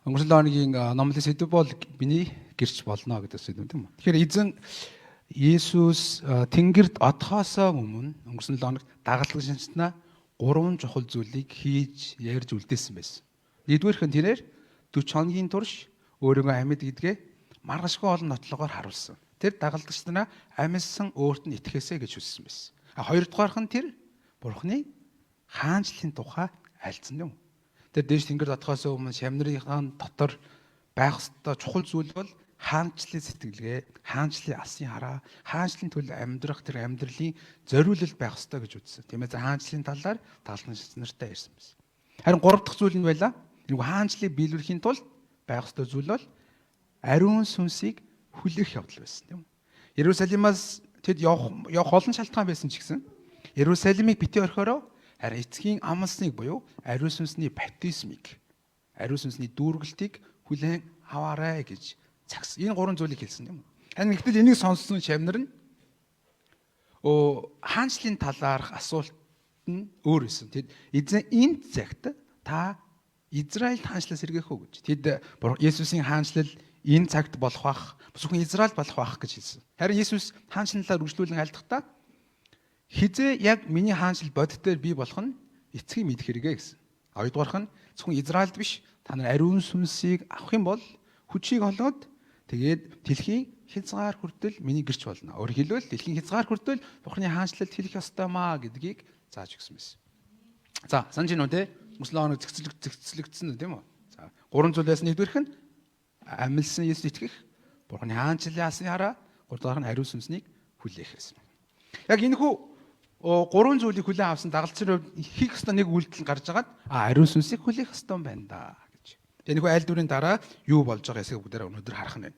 Өнгөрсөн 7 хоногийн номлын сэдэв бол миний гэрч болно гэдэг сэдэв, тийм үү. Тэгэхээр эзэн Есүс тэнгэрт одохоосоо өмнө өнгөрсөн 7 хоногт дагалдагч нарт гурван чухал зүйлийг хийж ярьж үлдээсэн байсан. Нэгдүгээрх нь тэрээр 40 хоногийн турш өөрийгөө амьд гэдгээ маргашгүй олон нотлогоор харуулсан. Тэр дагалдагч нараа амьдсан өөрт нь итгэхээсэй гэж хүссэн байсан. А хоёрдугаарх нь тэр Бурхны хаанчлалын тухай альцсан юм. Тэр дээш тэнгэр дотхоос өмнө шамнырынхаа дотор байх ёстой чухал зүйл бол хаанчлалын сэтгэлгээ, хаанчлалын алсын хараа, хаанчлалын төлөө амьдрах тэр амьдралын зориулалт байх ёстой гэж үзсэн. Тийм ээ, хаанчлалын талаар дагалдагч нартай ярьсан байсан. Харин гурав дахь зүйл нь байла. Нэг хаанчлалыг биелүүлэхийн тулд байх ёстой зүйл бол ариун сүнсийг хүлээх явдал байсан, тийм үү? Иерусалимаас тэд явах олон шалтгаан байсан ч гэсэн Иерусалимыг битгий орхиороо, харин эцгийн амласныг буюу ариун сүнсний баптизмыг, ариун сүнсний дүүргэлтийг хүлээн аваарай гэж цагс. Энэ гурван зүйлийг хэлсэн, юм. Харин нэгтэл энийг сонссон шавнар нь хаанчлалын талаарх асуулт нь өөр байсан. Тэд эзэн, энэ цагт та Израильд хаанчлал сэргээх үү гэж. Тэд Есүсийн хаанчлал энэ цагт болох бах, зөвхөн Израильд болох бах гэж хэлсэн. Харин Есүс хаанчлалаар үргэлжлүүлэн айлдахдаа хэзээ яг миний хаанчлал бодит дээр бий болох нь эцгийн мэдэх хэрэгээ гэсэн. Хоёрдугаарх нь зөвхөн Израильд биш, та нар ариун сүнсийг авах юм бол хүчийг олоод тэгээд дэлхийн хязгаар хүртэл миний гэрч болно. Өөрөөр хэлбэл дэлхийн хязгаар хүртэл Бурхны хаанчлалд хэлэх ёстой маа гэдгийг зааж өгсөн байсан. За, санаж байна уу, те? Мөслөн хоног зэгцлэгдсэн үү, тийм үү? За, гурван зүйлээс нэгдүгээрх нь амилсан Есүс итгэх, Бурхны хаанчлалын алсын хараа, гуравдугаар нь ариун сүнснийг хүлээх гэсэн. Яг энэхүү гурван зүйлийг хүлээн авсан дагалдчийн хувьд хийх ёстой нэг үйлдэл гарч агаад ариун сүнсийг хүлээх ёстой юм байна да гэж. Тэгээ энэхүү айлдварын дараа юу болж байгаа эсэхийг бүгдээрээ өнөөдөр харах нь байна.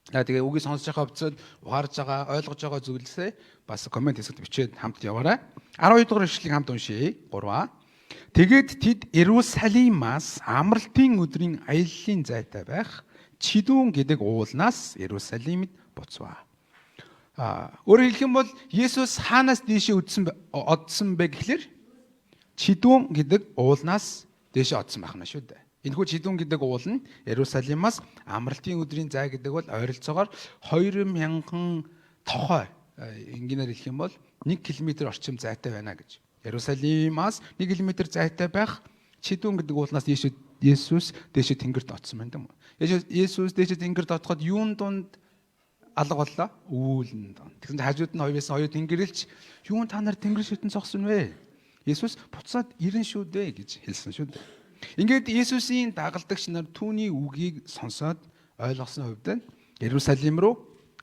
За, тэгээ үгийг сонсож байгаа хувьд ухаарж байгаа, ойлгож байгаа зүйлсээ бас comment хэсэгт бичээд хамт яваарай. 12 дугаар ишлэгийг хамт уншъя. 3. Тэгээд тэд Иерусалимаас амралтын өдрийн аяллаа зайтай байх Чидүүн гэдэг уулнаас Иерусалимд буцваа. А өөрөөр хэлэх юм бол Есүс хаанаас дээшээ үдсэн одсон бэ гэхлээр Чидүүн гэдэг уулнаас дээшээ одсон байх нь шүү дээ. Энэхүү Чидүүн гэдэг уул нь Иерусалимаас амралтын өдрийн зай гэдэг бол ойролцоогоор 2000 тохой, энгийнээр хэлэх юм бол 1 км орчим зайтай байна гэж. Иерусалимаас 1 км зайтай байх Чидүүн гэдэг уулнаас Есүс дээшээ тэнгэрт очсон байна, тийм үү? Есүс дээшээ тэнгэрт отоход юун дунд алга боллоо? Үүлэн дунд. Тэгсэн чинь хажууд нь хоёр байсан, хоёр тэнгэрэлч юун та нар тэнгэр шүтэн зогсон вэ? Есүс буцаад ирэн шүү дээ гэж хэлсэн шүү дээ. Ингээд Есүсийн дагалдагч нар түүний үгийг сонсоод ойлгосон хувьд Иерусалим руу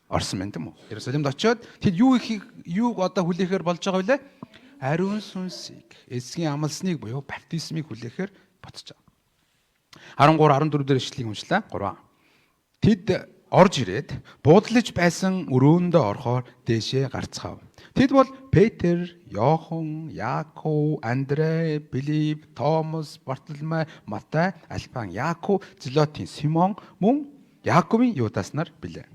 орсон байна, тийм үү? Иерусалимд очиод тэд юу ихийг юуг одоо хүлээхээр болж байгаа вэ? Ариун сүнсийг, эцгийн амласныг буюу баптизмыг хүлээхээр бодож байгаа. 13 14 дээр ишлэгийг уншлаа. 3. Тэд орж ирээд буудлаж байсан өрөөндөө орохоор дээшээ гарцгаав. Тэд бол Петр, Иохан, Яаков, Андрей, Филипп, Томас, Бартоломей, Матай, Альфан, Яаков, Зелотын Симон мөн Яаковын Юдас нар билээ.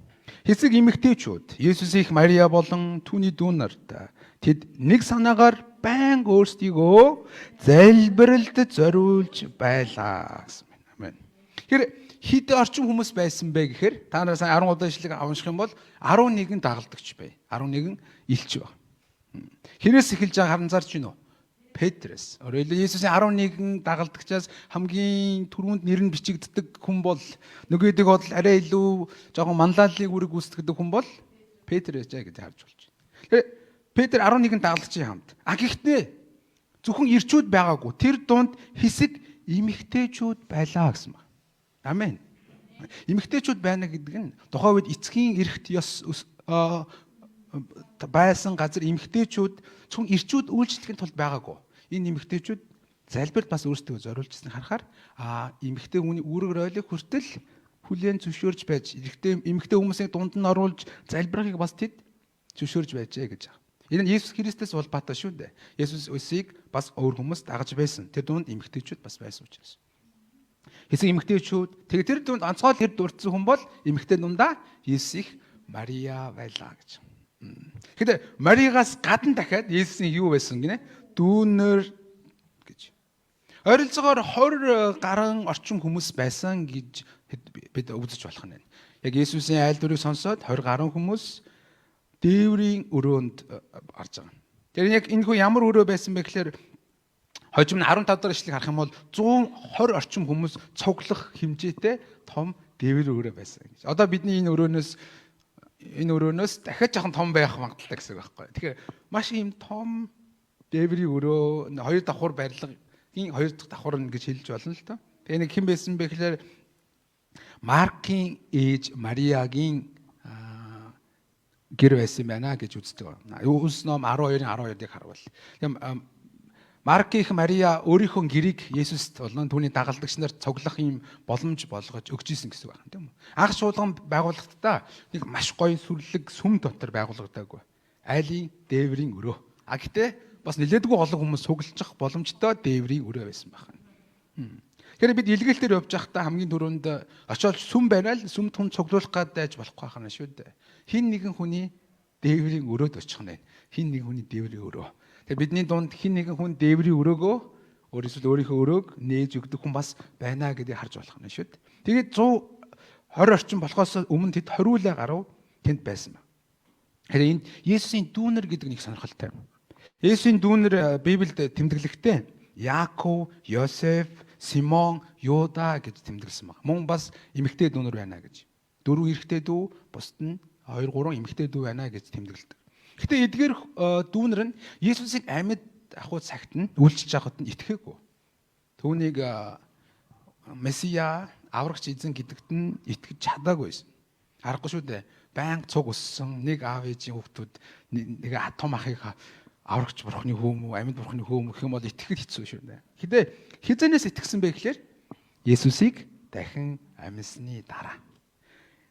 Хэсэг эмэгтэйчүүд Есүсийн эх Мария болон түүний дүү нарт тэд нэг санаагаар байнга өөрсдийгөө залбиралд зориулж байлаа гэсэн байна. Амен. Тэгэхээр хэд орчим хүмүүс байсан бэ гэхээр та нар сайн 13 дахь ишлэгийг унших юм бол 11 дагалдагч бай. 11 элч баг. Хэрээс эхэлж байгаа харанзаарч байна уу? Петрээс. Өөрөөр хэлбэл Есүсийн 11 дагалдагчаас хамгийн түрүүнд нэр нь бичигддэг хүн бол, нөгөөдөг бол арай илүү жоохон манлайллыг үүрэг гүйцэтгэдэг хүн бол Петр байжээ гэж харж болж байна. Тэгэхээр Петр 11 дагалдагчийн хамт. А гэхдээ зөвхөн эрчүүд байгаагүй. Тэр дунд хэсэг эмэгтэйчүүд байлаа гэсэн байна. Амен. Эмэгтэйчүүд байна гэдэг нь тухайн үед эцгийн эрхт ёс байсан газар эмэгтэйчүүд зөвхөн эрчүүд үйлчлэхийн тулд байгаагүй. Энэ эмэгтэйчүүд залбирд бас өөрсдөө зориулжсэн харахаар эмэгтэй хүний үүрэг роолыг хүртэл хүлээн зөвшөөрж байж, эрэгтэй эмэгтэй хүмүүсийн дунд нь оруулж залбирахыг бас тэд зөвшөөрж байжээ гэж байгаа. Энэ нь Есүс Христэс улбаатай шүү дээ. Есүсийг бас өөр хүмүүс дагаж байсан. Тэр дунд эмэгтэйчүүд бас байсан учраас. Хэсэг эмэгтэйчүүд тэгээ тэр дунд онцгой тэр дурдсан хүн бол эмэгтэй дундаа Есүс эх Мария байлаа гэж. Тэгэхээр Маригаас гадна дахиад Есүсийн юу байсан гинэ? Дүүнер гэж. Ойролцоогоор 20 гаруй орчим хүмүүс байсан гэж бид үзэж болох нь. Яг Есүсийн айлдварыг сонсоод 20 гаруй хүмүүс дээврийн өрөөнд орж байгаа. Тэр яг энэ хүү ямар өрөө байсан бэ гэхээр хожим нь 15 дахь ишлэг харах юм бол 120 орчим хүмүүс цуглах хэмжээтэй том дээвэр өрөө байсан гэж. Одоо бидний энэ өрөөнөөс дахиад жоохон том байх магадлалтай гэсэн үг байхгүй. Тэгэхээр маш ийм том дээврийн өрөө, хоёр давхар барилгын хоёр дахь давхар нь гэж хэлж болно л доо. Тэгээ нэг хэн байсан бэ гэхээр Маркийн ээж Мариагийн гэр байсан байна гэж үздэг. Үлс ном 12-ын 12-ыг харуул. Тэгээ Маркийн Мариа өөрийнхөө гэрийг Есүст болон түүний дагалдагч нарт цуглах юм боломж болгож өгч исэн гэсэн үг байна, тийм үү? Анх чуулган байгууллагатаа нэг маш гоё сүрлэг сүм дотор байгуулагдаагүй. Айлын дээврийн өрөө. А гэтээ бас нэлээдгүй олон хүмүүс цуглах боломжтой дээврийн өрөө байсан байна. Тэгэхээр бид илгээлтээр явж байхдаа хамгийн түрүүнд очиод сүм байна л сүм түн цуглуулах гээд байж болохгүй хана шүү дээ. Хин нэгэн хүний дээврийн өрөөд очих нь. Хин нэгэн хүний дээврийн өрөө. Тэгэхээр бидний дунд хин нэгэн хүн дээврийн өрөөгөө өөрөөсөө өөрийнхөө өрөөг нээж өгдөг хүн бас байна гэдгийг харж болох нь шүү дээ. Тэгээд 120 орчим болохоос өмнө тэд 20 гаруй тэнд байсан байна. Тэгэхээр энд Есүсийн дүүнер гэдэг нэг сонирхолтой юм. Есүсийн дүүнер Библиэд тэмдэглэхдээ Яаков, Йосеф, Симон, Юда гэж тэмдэглэсэн байна. Мөн бас эмэгтэй дүүнер байна гэж. 4 эрэгтэй дүү, бусд нь 2 3 эмэгтэй дүү байна гэж тэмдэглэдэг. Гэтэ эдгээр дүүнер нь Есүсийг амьд ахуй цагт нь үйлчилж байхад нь итгээгүй. Түүнийг Месиа, аврагч эзэн гэдэгт нь итгэж чадаагүй байсан. Аргагүй шүү дээ. Баян цуг өссөн нэг аав ээжийн хүүхдүүд нэг том ахыг аврагч бурхны хүү мүү, амьд бурхны хүү мүү гэх юм бол итгэхэд хэцүү шүү дээ. Гэтэ хизэнээс итгэсэн бэ гэхээр Есүсийг дахин амьсны дараа.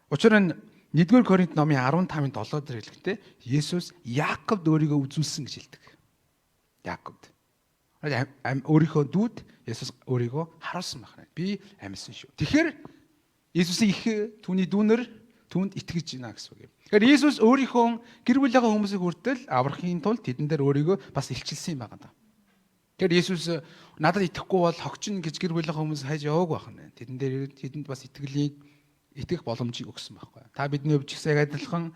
Учир нь 1-р Коринт номын 15-ын 7 дээр хэлэхдээ Есүс Яаковд өөрийгөө үзүүлсэн гэж хэлдэг. Яаковд. Өөрийнхөө дүүд Есүс өөрийгөө харуулсан байна. Би амьсан шүү. Тэгэхээр Есүсийн их түүний дүүнер түүнд итгэж байна гэсэн үг юм. Тэгэхээр Есүс өөрийнхөө гэр бүлийнхээ хүмүүсийг хүртэл аврахын тулд тэдэн дээр өөрийгөө бас илчилсэн юм байна. Тэгэхээр Есүс надад итгэхгүй бол хогчин гэж гэр бүлийнхээ хүмүүс хайж яваагүй байна. Тэдэн дээр тэдэнд бас итгэлийг итгэх боломжийг өгсөн байхгүй. Та бидний хувьд ч гэсэн яг адилхан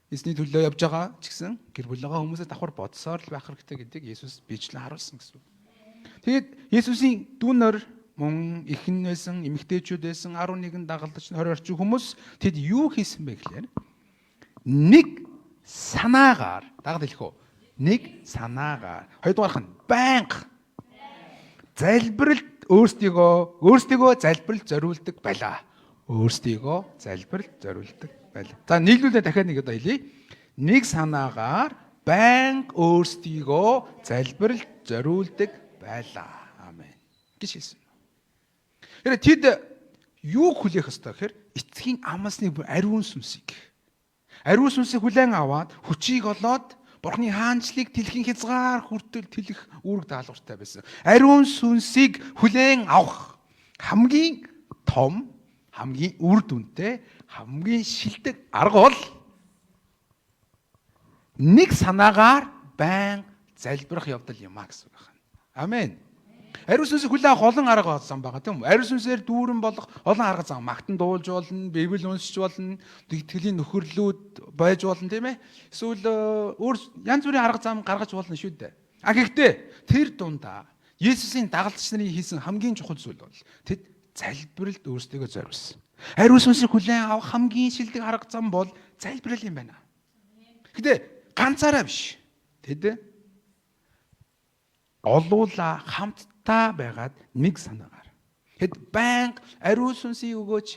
эзний төлөө явж байгаа ч гэсэн гэр бүлийнхээ хүмүүсээ давхар бодсоор л байх хэрэгтэй гэдгийг Есүс бичлэн харуулсан гэсэн үг. Тэгээд Есүсийн дүүнер мөн ихэн байсан, эмэгтэйчүүд байсан, 11 дагалдагч 20 орчим хүмүүс тэд юу хийсэн бэ гэхээр нэг санаагаар дагаад хэлэх үү? Нэг санаагаар. Хоёрдугаарх нь байнга залбиралд өөрсдийгөө залбиралд зориулдаг байлаа. Өөрсдийгөө залбиралд зориулдаг байлаа. За нийлүүлээ дахиад нэг удаа хэлье. Нэг санаагаар байнга өөрсдийгөө залбиралд зориулдаг байлаа. Амен гэж хэлсэн. Тэгэхээр тэд юу хүлээх ёстой гэхээр эцгийн амлсны ариун сүнсийг. Ариун сүнсийг хүлээн аваад хүчийг олоод Бурхны хаанчлыг дэлхийн хязгаар хүртэл тэлэх үүрэг даалгавартай байсан. Ариун сүнсийг хүлээн авах хамгийн том, хамгийн үр дүнтэй, хамгийн шилдэг арга бол нэг санаагаар байн залбирах явдал юм а гэсэн үг байна. Амен. Ариун сүнсийг хүлээн авах олон арга зам байгаа, тийм үү? Ариун сүнсээр дүүрэн болох олон арга зам. Магтан дуулж болно, Библи уншиж болно, тэтгэлийн нөхөрлүүд байж болно, тийм ээ? Эсвэл өөр янз бүрийн арга зам гаргаж болно шүү дээ. А гэхдээ тэр дундаа Есүсийн дагалдагч нарын хийсэн хамгийн чухал зүйл бол тэд залбиралд өөрсдийгөө зориулсан. Ариун сүнсийг хүлээн авах хамгийн шилдэг арга зам бол залбирал юм байна. Гэтэ ганцаараа биш. Тэд олуула хамтдаа байгаад нэг санаагаар. Тэд байнга ариун сүнсийг өгөөч,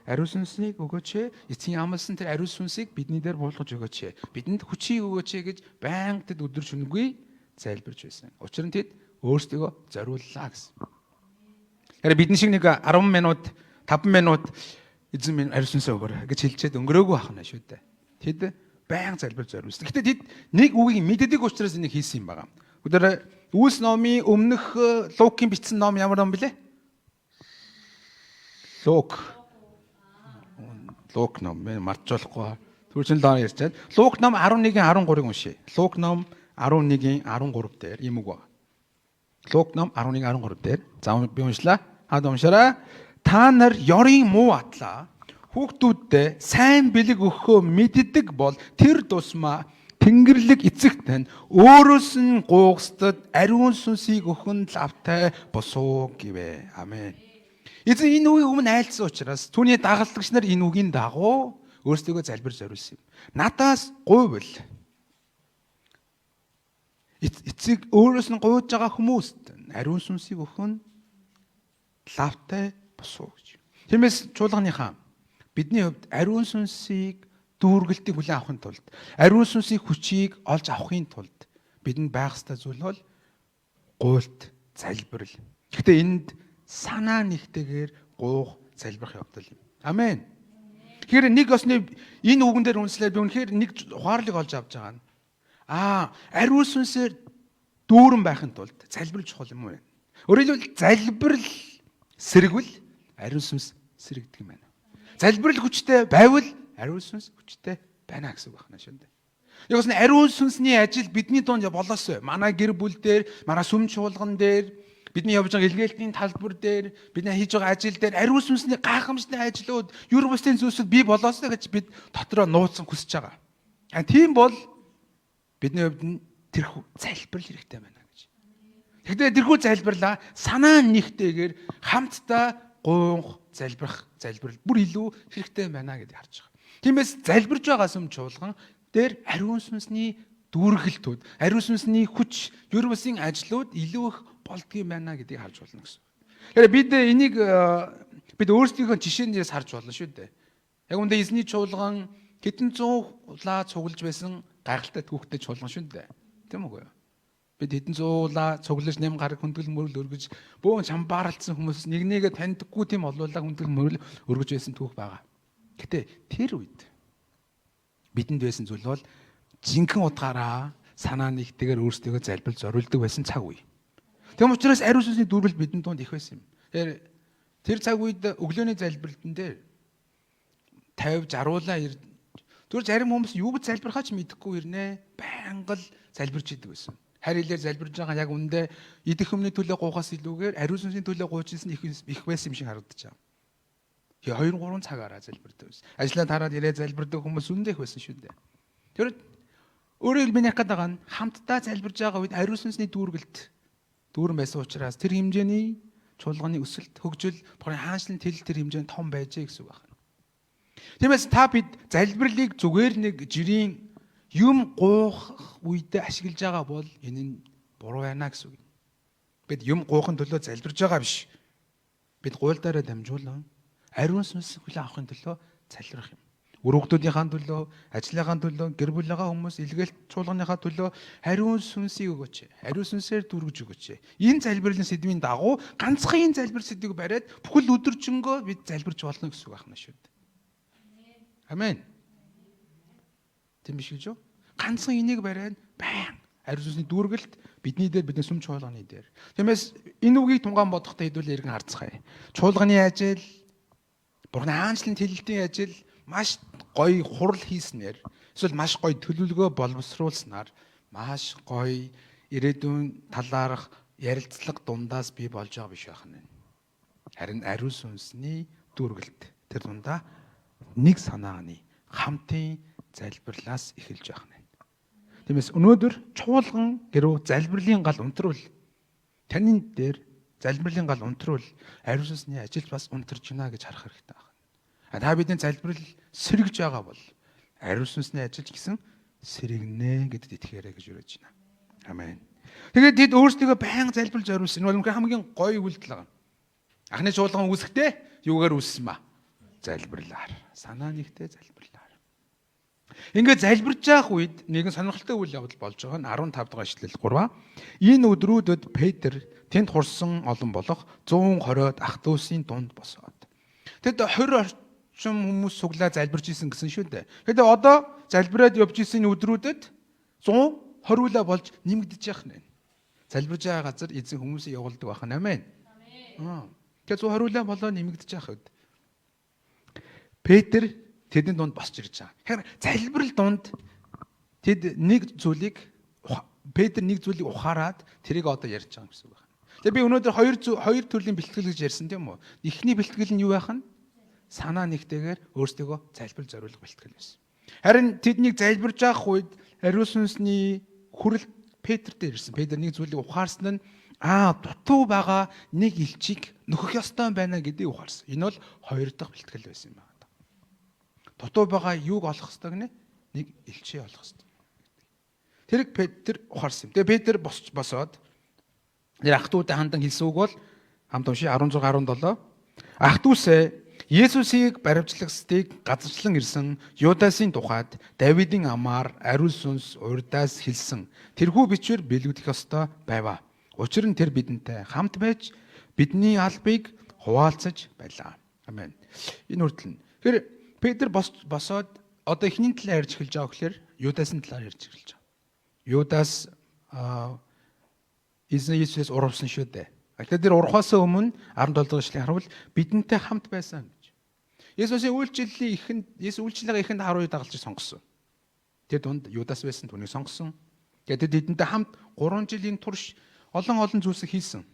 ариун сүнснийг өгөөч, эцгийн амласан тэр ариун сүнсийг бидний дээр буулгаж өгөөч, бидэнд хүчийг өгөөч гэж байнга тэд өдөр шөнөгүй залбирч байсан. Учир нь тэд өөрсдийгөө зориуллаа гэсэн. Тэгэхээр бидний шиг нэг 10 минут, 5 минут эзэн минь ариун сүнсээ өгөөрэй гэж хэлчихэд өнгөрөөгүй байх нь шүү дээ. Тэд байнга залбир зориулсан. Гэтэ тэд нэг үгийг мэддэг учраас энийг хийсэн юм байна. Өдөр Үйлс номын өмнөх Лукийн бичсэн ном ямар ном билээ? Лук. Лук ном мартаж болохгүй. Түрүүчэн л доор ярьчаад. Лук ном 11-ийн 13-ыг уншъя. Лук ном 11-ийн 13 дээр ийм үг байна. Лук ном 11:13 дээр. За би уншлаа. Хаад уншаарай. Та нар ёрын муу атлаа хүүхдүүддээ сайн бэлэг өгөхөө мэддэг бол тэр тусмаа Тэнгэрлэг эцэгт тань өөрөөс нь гуйгсдад ариун сүнсийг өгөх нь лавтай босуу гэвэ. Амен. Эзэн энэ үгийг өмнө айлцсан учраас түүний дагалдагч нар энэ үгийн дагуу өөрсдийгөө залбир зориулсан юм. Надаас гуйвал эцэг өөрөөс нь гуйж байгаа хүмүүст ариун сүнсийг өгөх нь лавтай босуу гэж. Тиймээс чуулганыхаа бидний хувьд ариун сүнсийг дүүргэлтийг хүлээн авахын тулд ариун сүнсийн хүчийг олж авахын тулд бидэнд байх ёстой зүйл бол гуйлт, залбирал. Гэхдээ энд санаа нэгтэйгээр гуйх, залбирах явдал юм. Амен. Тэгэхээр нэг осны энэ үгэн дээр үнслээд би үнэхээр нэг ухаарлыг олж авч байгаа нь ариун сүнсээр дүүрэн байхын тулд залбирал чухал юм уу? Өөрөөр хэлбэл залбирал сэргвэл ариун сүнс сэргдэг юм байна. Залбирал хүчтэй байвал ариун сүнс хүчтэй байна гэсэн үг байна шүү дээ. Яг нь ариун сүнсний ажил бидний дунд болоосой. Манай гэр бүл дээр, манай сүм чуулган дээр, бидний явж байгаа илгээлтийн талбар дээр, бидний хийж байгаа ажил дээр ариун сүнсний гайхамшигтай ажлууд, юр бусдын зүйлсүүд бий болоосой гэж бид дотроо нууцсан хүсэж байгаа. Тийм бол бидний хувьд нь тэрхүү залбирал хэрэгтэй байна гэж. Тэгвэл тэрхүү залбирлаа санаа нэгтэйгээр хамтдаа гуйх, залбирах, залбирал бүр илүү хэрэгтэй байна гэдгийг харж байгаа. Тиймээс залбирж байгаа сүм чуулган дээр ариун сүнсний дүүргэлтүүд, ариун сүнсний хүч, ер бусын ажлууд илүү их болдгийм байна гэдгийг харж болно гэсэн. Тэгэхээр бид энийг бид өөрсдийнхөө жишээнээс харж болно шүү дээ. Яг үүндээ эзний чуулган хэдэн зуун улаа цуглаж байсан гайхалтай түүхтэй чуулган шүү дээ. Тийм үгүй юу? Бид хэдэн зуулаа цуглаж нэм гараг хүндгэл мөрөл өргөж бөөн чамбаарлцсан хүмүүс нэг нэгэ таньдаггүй тийм олуулаа хүндгэл мөрөл өргөж байсан түүх байгаа. Гэтэ тэр үед бидэнд байсан зүйл бол жинхэнэ утгаараа санаа нэгтэйгээр өөрсдийгөө залбирал зориулдаг байсан цаг үе. Тэм учраас ариун сүнсний дүүрэл бидний дунд их байсан юм. Тэгэхээр тэр цаг үед өглөөний залбиралтан дээр 50 60-уулаа түр зарим хүмүүс юу гэж залбирхаа ч мэдэхгүй ирнэ. Байнга л залбирч идэг байсан. Харь хэлээр залбирж байгаа яг үндэ идэх юмны төлөө гуйхаас илүүгээр ариун сүнсний төлөө гуйжсэн их байсан юм шиг харагдаж байгаа. 2 3 цагаараа залбирдаг байсан. Ажлаа тараад ирээ залбирдаг хүмүүс үндэ их байсан шүү дээ. Тэр өөрөөр хэлбэл ярих гэдэг нь хамтдаа залбирж байгаа үед ариун сүнсний дүүргэлт дүүрэн байсан учраас тэр хэмжээний чуулганы өсөлт, хөгжил, бурхны хаанчлалын тэл тэр хэмжээнд том байжээ гэсэн үг байна. Тиймээс та бид залбирлыг зүгээр нэг жирийн юм гуйх үедээ ашиглаж байгаа бол энэ нь буруу байна гэсэн үг. Бид юм гуйхын төлөө залбирж байгаа биш. Бид гуйлдаараа дамжуулан ариун сүнс хүлээн авахын төлөө залбирах юм. Үр хүүхдүүдийнхээ төлөө, ажлынхаа төлөө, гэр бүлийнхаа хүмүүс, илгээлт чуулганыхаа төлөө ариун сүнсийг өгөөч. Ариун сүнсээр дүүргэж өгөөч. Энэ залбирлын сэдвийн дагуу ганцхан энэ залбир сэдвийг бариад бүхэл өдөржингөө бид залбирч болно гэсэн үг байна шүү дээ. Амен. Тийм биш гэж юу? Ганцхан энийг бариад баян ариун сүнсний дүүргэлт бидний дээр, бидний сүм чуулганы дээр. Тиймээс энэ үгийг тунгаан бодохдоо хэдүүлээ эргэн харцгаая. Чуулганы ажил, Бурхны хаанчлалын тэлэлтийн ажил маш гоё хурал хийснээр эсвэл маш гоё төлөвлөгөө боловсруулснаар маш гоё ирээдүйн талаарх ярилцлага дундаас бий болж байгаа биш байх нь. Харин ариун сүнсний дүүргэлт тэр дундаа нэг санааны хамтын залбирлаас эхэлж байх нь. Тиймээс өнөөдөр чуулган гэрүү залбирлын гал унтруул таны дээр залбирлын гал унтруул ариун сүнсний ажил бас унтарч байна гэж харах хэрэгтэй байна. Та бидний залбирал сэргэж байгаа бол ариун сүнсний ажил ч гэсэн сэргэнэ гэдэгт итгээрэй гэж уриалж байна. Амен. Тэгээд тэд өөрсдийгөө байнга залбирал зориулсан. Энэ бол үнэхээр хамгийн гоё үйлдэл байгаа. Анхны чуулган үүсэхдээ юугаар үүссэн ба? Залбирлаар. Санаа нэгтэй залбирлаар. Ингээд залбирж явах үед нэгэн сонирхолтой үйл явдал болж байгаа нь 15 дахь эшлэл 3. Энэ өдрүүдэд Петр тэнд хурсан олон болох 120-од ах дүүсийн дунд босоод. Тэд 20 орчим хүмүүс суглаа залбирч исэн гэсэн шүү дээ. Тэгэхээр одоо залбираад явж исэн өдрүүдэд 120 улаа болж нэмэгдэж явах нэ. Залбирж байгаа газар эзэн хүмүүсийг явуулдаг байх нь амен. Амен. Тэгэхээр 120 улаа болоо нэмэгдэж явах үед Петр тэдний дунд босч ирж байгаа. Тэгэхээр залбирал дунд тэд нэг зүйлийг Петр нэг зүйлийг ухаарад тэрийг одоо ярьж байгаа гэсэн үг байна. Тэгээ би өнөөдөр хоёр төрлийн бэлтгэл гэж ярьсан, тийм үү? Эхний бэлтгэл нь юу байх нь? Санаа нэгтэйгээр өөрсдийгөө залбир зориулах бэлтгэл байсан. Харин тэднийг залбирж явах үед ариун сүнсний хүрэл Петр дээр ирсэн. Петр нэг зүйлийг ухаарсан нь дутуу байгаа нэг элчийг нөхөх ёстой байна гэдгийг ухаарсан. Энэ бол хоёр дахь бэлтгэл байсан юм байна. Дутуу байгаа юуг олох ёстой гинэ? Нэг элчийг олох ёстой. Тэрийг Петр ухаарсан юм. Тэгээ Петр босоод тэр ах дүүдэд хандан хэлсэн үг бол хамт уншия 16 17. Ах дүүсээ, Есүсийг баривчлагсдыг газарчлан ирсэн Юдасын тухайд Давидын амаар ариун сүнс урдаас хэлсэн тэрхүү бичвэр биелэгдэх ёстой байваа. Учир нь тэр бидэнтэй хамт байж бидний албыг хуваалцаж байлаа. Амен. Энэ хүртэл нь. Тэгэхээр Петр босоод одоо эхний талаар ярьж эхэлж байгаа гэхээр Юдасын талаар ярьж эхэлж байгаа. Юдас эзэн Есүсээс урвсан шүү дээ. Тэгэхээр тэр урахаас өмнө 17 дугаар эшлэгийг харуул бидэнтэй хамт байсан гэж. Есүсийн үйлчлэлийн эхэнд, Есүс үйлчлэгээ эхэнд 12 дагалдаж сонгосон. Тэр дунд Юдас байсан, түүнийг сонгосон. Тэгээд тэр тэдэнтэй хамт 3 жилийн турш олон олон зүйлсийг хийсэн.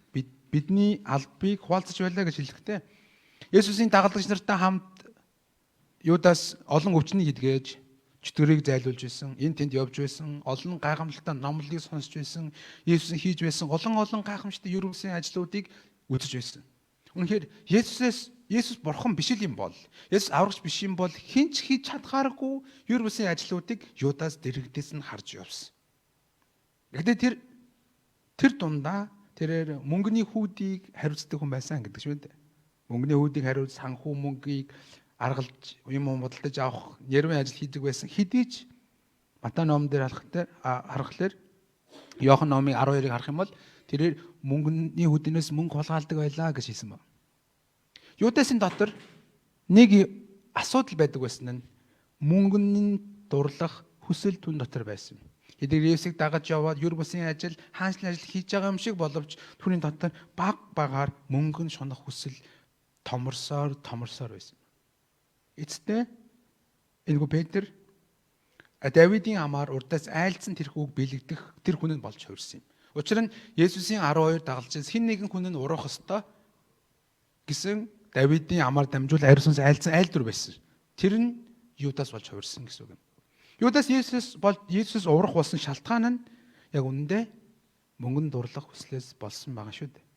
Бидний албыг хуваалцаж байлаа гэж хэлэхдээ Есүсийн дагалдагч нартай хамт Юдас олон өвчнийг эдгэж, чөтгөрийг зайлуулж байсан, энэ тэнд явж байсан, олон гайхамшигтай номлолыг сонсч байсан, Есүс хийж байсан олон олон гайхамшигтай ерөөсөн ажлуудыг үзэж байсан. Үнэхээр Есүс бурхан биш л юм бол, Есүс аврагч биш юм бол хэн ч хийж чадхааргүй ерөөсөн ажлуудыг Юдас дэрэгдээс нь харж явсан. Гэхдээ тэр дундаа тэрээр мөнгөний хүүдийг хариуцдаг хүн байсан гэдэг шүү дээ. Мөнгөний хүүдийг хариуц, санхүү мөнгийг аргалж юм худалдаж авах нэрвийн ажил хийдэг байсан. Хэдий ч Матай номон дээр харахлаар Иохан номын 12-ыг харах юм бол тэрээр мөнгөний хөдөнөөс мөнгө хулгайлдаг байлаа гэж хэлсэн байна. Юдасын дотор нэг асуудал байдаг байсан нь мөнгөний дурлах хүсэл түн дотор байсан. Хэдий Есүсийг дагаж яваад юр бусын ажил, хаанчлалын ажил хийж байгаа юм шиг боловч түүний дотор баг багаар мөнгөнд шунах хүсэл томорсоор байсан. Эцэстээ энэгүй Петр Давидын амаар урдаас айлцсан тэрхүү үг биелэгдэх тэр хүн нь болж хувирсан юм. Учир нь Есүсийн 12 дагалдчаас хэн нэгэн хүн нь урах ёстой гэсэн Давидын амаар дамжуул ариун сүнс айлцсан айлдвар байсан. Тэр нь Юдас болж хувирсан гэсэн үг юм. Юдас Есүс урах болсон шалтгаан нь яг үнэндээ мөнгөнд дурлах хүслээс болсон байгаа шүү дээ.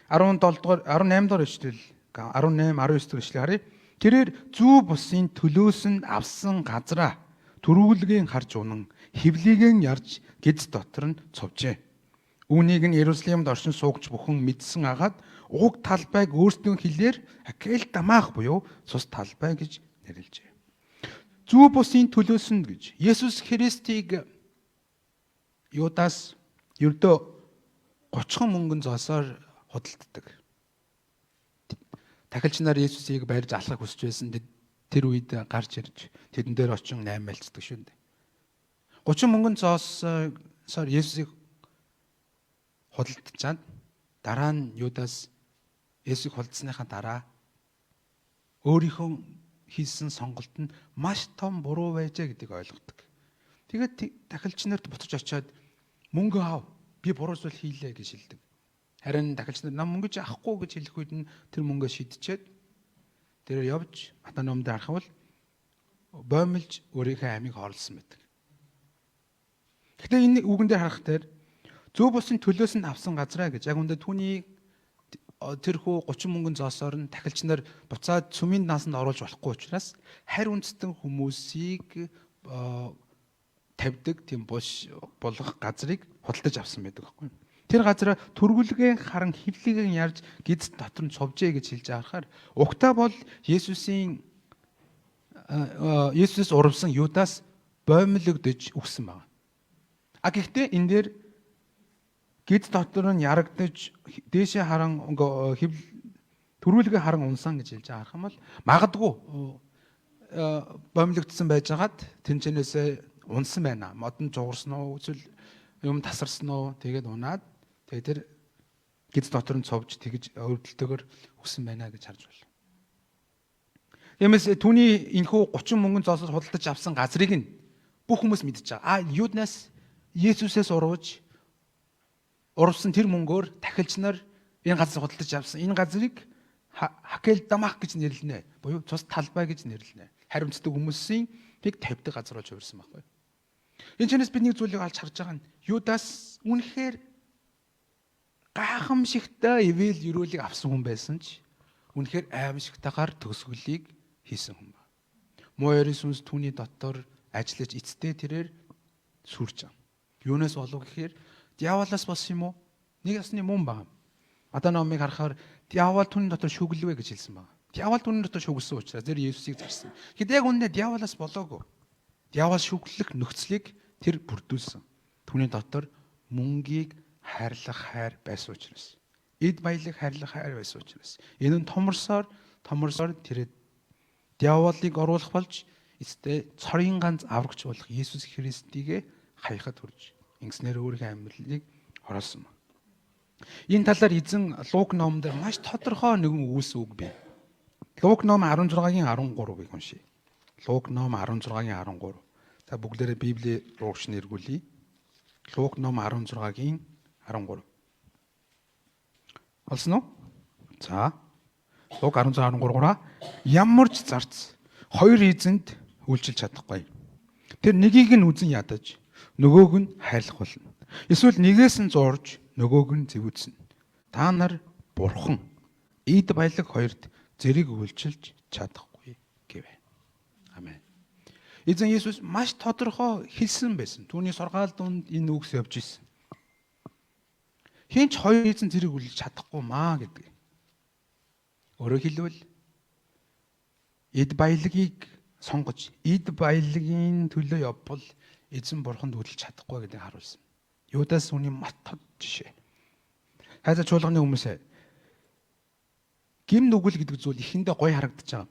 17 дугаар 18 дугаар ишлэл 18 19 дугаар ишлэл харъя. Тэрээр зүү бусын төлөөс нь авсан газраа төрүүлгийн харж унан хөвлийг нь ярьж гиз дотор нь цувжээ. Үүнийг нь Иерусалимд оршин суугч бүхэн мэдсэн агаад уг талбайг өөрсдийн хэлээр Акелдамах буюу цус талбай гэж нэрлэжээ. Зүү бусын төлөөс нь гэж Есүс Христийг Юдас ердөө 30 мөнгөн зоосоор худалддаг. Тахилч нар Есүсийг барьж алахыг хүсэж байсан. Тэр үед гарч ирж тэдэн дээр очин 8 мэлцдэг шүү дээ. 30 мөнгөн зоосоор Есүсийг худалдачаад дараа нь Юдас Есүсийг худалдсныхаа дараа өөрийнхөө хийсэн сонголт нь маш том буруу байжээ гэдгийг ойлгодог. Тэгээд тахилч нарт буцаж очиод мөнгө ав, би буруу зүйл хийлээ гэж хэлдэг. Харин тахилч нар нам мөнгө чи авахгүй гэж хэлэх үед нь тэр мөнгөө шидчихэд тэрээр явж Матай номд харах бол боомлж өөрийнхөө амийг хорлсон байдаг. Гэхдээ энэ үгэн дээр харах дээр зөв бусын төлөөс нь авсан газраа гэж яг үндэ түүний тэрхүү 30 мөнгөн зоосоор нь тахилч нар буцаад цөмийн наасанд оруулж болохгүй учраас харь үндэстэн хүмүүсийг тавьдаг тийм булш болгох газрыг худалдаж авсан байдаг байхгүй юу? Тэр газар төргүлгийн харан хөвлөгийн ярьж гиз дотор нь цувжээ гэж хэлж харахаар угтаа бол Есүсийн Есүс урвсан Юдас боомлогдож үхсэн байна. А гэхдээ энэ дээр гиз дотор нь ярагдаж дээшээ харан төрүүлгээ харан унсан гэж хэлж харах юм бол магадгүй боомлогдсон байжгаад тэнцэнээсээ унсан байна. Модон зугарсан уу эсвэл юм тасарсан уу тэгээд унаад тэгээд тэр гиз дотор нь цовж тэгж өвдөлтөөр үхсэн байна гэж харж байна. Тиймээс түүний энэхүү 30 мөнгөн зоосоор худалдаж авсан газрыг нь бүх хүмүүс мэдэж байгаа. А Юднаас Есүсээс урвж урвсан тэр мөнгөөр тахилч нар Энэ газар худалдаж авсан. Энэ газрыг Хакелдамах гэж нэрлэнэ. Буюу цус талбай гэж нэрлэнэ. Харимцдаг хүмүүсийн пик тавьдаг газар болж хувирсан байхгүй. Энэ чинээс бид нэг зүйлийг олж харж байгаа нь Юдас үнэхээр гайхамшигтай ивэл өрөөлийг авсан хүн байсан ч үнэхээр аимшигтайгаар төгсгөлийг хийсэн хүн ба. Муу ерийн сүнс түүний дотор ажиллаж эцтэй тэрээр сүрж байгаа. Юунаас болов гэхээр диаволоос болсон юм уу? Нэг ясны мөн баг. Одоо номыг харахаар диавол түүний дотор шүглэвэ гэж хэлсэн байна. Диавол түүний дотор шүглсэн учраас тэр Есүсийг зарсан. Тэгэхэд яг үнэндээ диаволоос болоогүй. Диавол шүглэх нөхцөлийг тэр бүрдүүлсэн. Түүний дотор мөнгийг хайрлах хайр байсан учраас. Эд баялаг хайрлах хайр байсан учраас. Энэ нь томорсоор тэр диаволыг оруулах болж эцэстээ цорын ганц аврагч болох Есүс Христийг хаяхад хүрж ингэснээр өөрийнхөө амьдралыг хороолсон ба. Энэ талаар эзэн Лук номдор маш тодорхой нэгэн үгс үг бий. Лук ном 16-гийн 13-ыг уншъя. Лук ном 16-гийн 13. Та бүгдээрээ Библийн руугч нэргүүлье. Лук ном 16-гийн 13. Олсон уу? За. Лук 16:13-аар ямар ч зарц хоёр эзэнд үйлчилж чадахгүй. Тэр нэгийг нь үзен ядаж, нөгөөг нь хайрлах болно. Эсвэл нэгээс нь зуурж, нөгөөг нь зэвүүцнэ. Та нар бурхан эд баялаг хоёрт зэрэг үйлчилж чадахгүй гэвэ. Амен. Эзэн Есүс маш тодорхой хэлсэн байсан. Түүний сургаал дунд энэ үгс явж исэн. Хин ч хоёр эзэн зэрэг үйлчилж чадахгүй маа гэдэг. Өөрөөр хэлбэл эд баялагийг сонгож эд баялагын төлөө явбал эзэн бурханд үйлчилж чадахгүй гэдгийг харуулсан. Юдас үүний мат тод жишээ. Хайзаа чуулганы хүмүүсээ гим нүгэл гэдэг зүйл эхэндээ гоё харагдаж байгаа.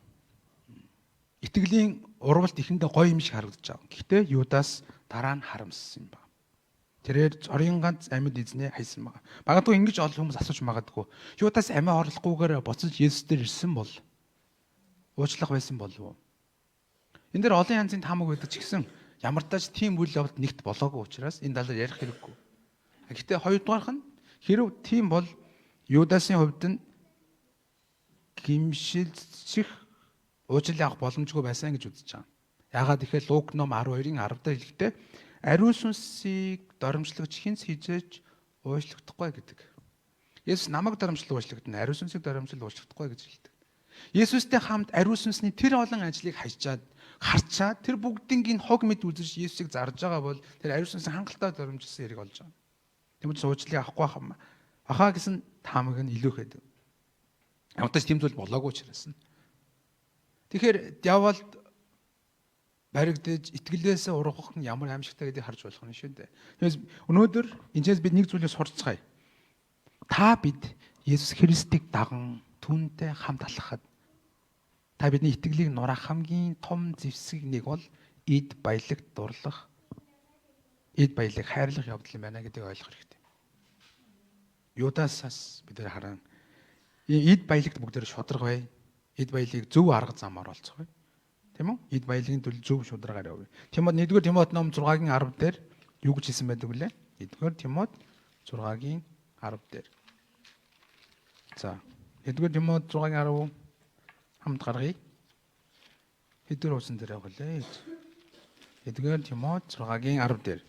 Итгэлийн урвалт эхэндээ гоё юм шиг харагдаж байгаа. Гэхдээ Юдас дараа нь харамссан юм байна. Тэрээр цорын ганц амьд эзнээ хайсан байгаа. Магадгүй ингэж олон хүмүүс асууж магадгүй. Юдас амиа орлохгүйгээр буцаж Есүс дээр ирсэн бол уучлах байсан болов уу? Энэ дээр олон янзын таамаг байдаг ч гэсэн ямар тач тийм үйл явдал нэгт болоогүй учраас энэ талаар ярих хэрэггүй. Гэхдээ хоёрдугаарх нь хэрв тийм бол Юдасын хувьд нь гимшилчих уучлал авах боломжгүй байсан гэж үзэж байгаа. Яагаад гэхээр Лук ном 12-ын 10 дээр хэлэхдээ ариун сүнсийг доромжлогч хинц хизээж уучлагдахгүй гэдэг. Есүс намайг доромжлол уучлагдана, ариун сүнсийг доромжлол уучлагдахгүй гэж хэлдэг. Есүстэй хамт ариун сүнсний тэр олон ажлыг хайчаад харчаад тэр бүгднийг хог мэд үзэж Есүсийг зарж байгаа бол тэр ариун сүнсийн хангалттай доромжилсан хэрэг болж байгаа. Тийм учраас уучлалыг авахгүй хам. Ахаа гэсэн таамаг нь илүү ихэд. Ямар ч тийм зүйл болоогүй учраас. Тэгэхээр диаволд баригдаж итгэлээсээ ургах нь ямар аимшигтай гэдгийг харж болох нь шүү дээ. Тиймээс өнөөдөр энэчээс бид нэг зүйлийг сурцгаая. Та бид Есүс Христийг даган түүнтэй хамт алхахад та бидний итгэлийг нураах хамгийн том зэвсэг нэг бол эд баялагт дурлах, эд баялаг хайрлах явдал юм байна гэдгийг ойлгох хэрэгтэй. Юдасаас бид нар харан эд баялагт бүгдээр шударга бай. Эд баялагийг зөв арга замаар олцгоё. Тийм үү? Эд баялагын төлөө зөв шударгаар явъя. Тимот 1-р Тимот ном 6-гийн 10 дээр юу гэж хэлсэн байдаг вүлээ? 1-р Тимот 6-гийн 10 дээр. За, 1-р Тимот 6-гийн 10 хамт гаргая. Хэдвэр уусан дээр явах лээ. 1-р Тимот 6-гийн 10 дээр.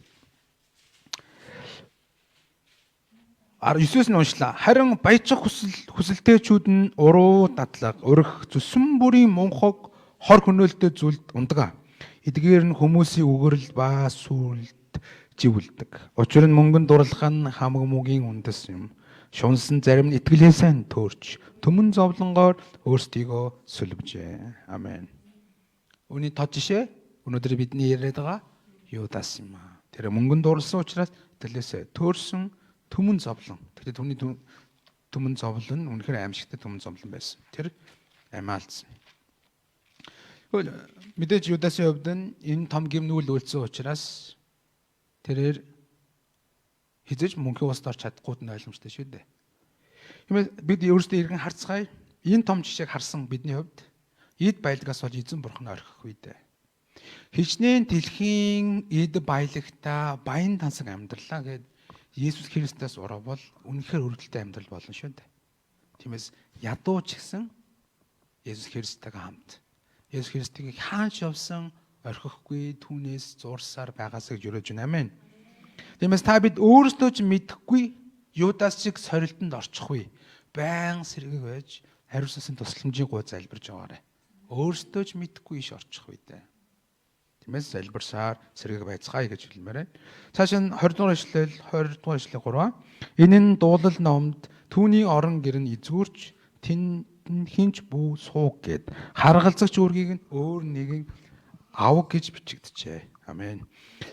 9-өөс нь уншлаа. Харин баяжих хүсэлтэйчүүд нь уруу дадлага, өрх, зүсэн бүрийн мунхаг, хор хөнөөлтөй зүйлд ундаг. Эдгээр нь хүмүүсийн үгэрэл ба сүрэлд живүүлдэг. Учир нь мөнгөнд дурлах нь хамаг муугийн үндэс юм. Шунсан зарим нь итгэлээсээ төөрч төмөн зовлонгоор өөрсдийгөө сүлбжээ. Амен. Үүний тод жишээ өнөөдөр бидний яриад байгаа Юдас юм аа. Тэр мөнгөнд дурлсан учраас итгэлээсээ төөрсөн төмөн зовлон. Тэгэхээр түүний төмөн зовлон нь үнэхээр аимшигтай төмөн зовлон байсан. Тэр амиалдсан. Тэгвэл мэдээж Юдасын хувьд нь энэ том гим нүгэл үйлдсэн учраас тэрээр хизээж мөнхийн улсад орч чадахгүй нь ойлгомжтой шүү дээ. Тиймээс бид өөрсдөө эргэн харцгаая. Энэ том жишээг харсан бидний хувьд эд баялагаас болж эзэн бурхан орхих үедээ хичнээн дэлхийн эд баялагтай баян тансаг амьдралаа гэд Есүс Христос урвал үнэхээр өргөдөлтэй амьдрал болно шүү дээ. Тиймээс ядуу ч гэсэн Есүс Христтэйгээ хамт. Есүс Христийг хаанч явсан орхихгүй түүнээс зурсаар байгаасаа гэж өрөөж байна. Амен. Тиймээс та бид өөрсдөө ч мэдэхгүй Юдас шиг сорилтонд орчихгүй. Баян сэргийг байж хариу сүнсийн тусламжийг гуй залбирж байгаарай. Өөрсдөө ч мэдэхгүй иш орчих үедээ. Тиймээс залбирсаар сэргийг байцгаая гэж хэлмээр байна. Цааш нь 20 дугаар ишлэл 20 дугаар ишлэл 3. Энэ нь дуулал номд түүний орон гэр нь эзгүрч тэн хинч бүү сууг гэд харгалзагч үргийг нь өөр нэгэн авг гэж бичигджээ. Амен.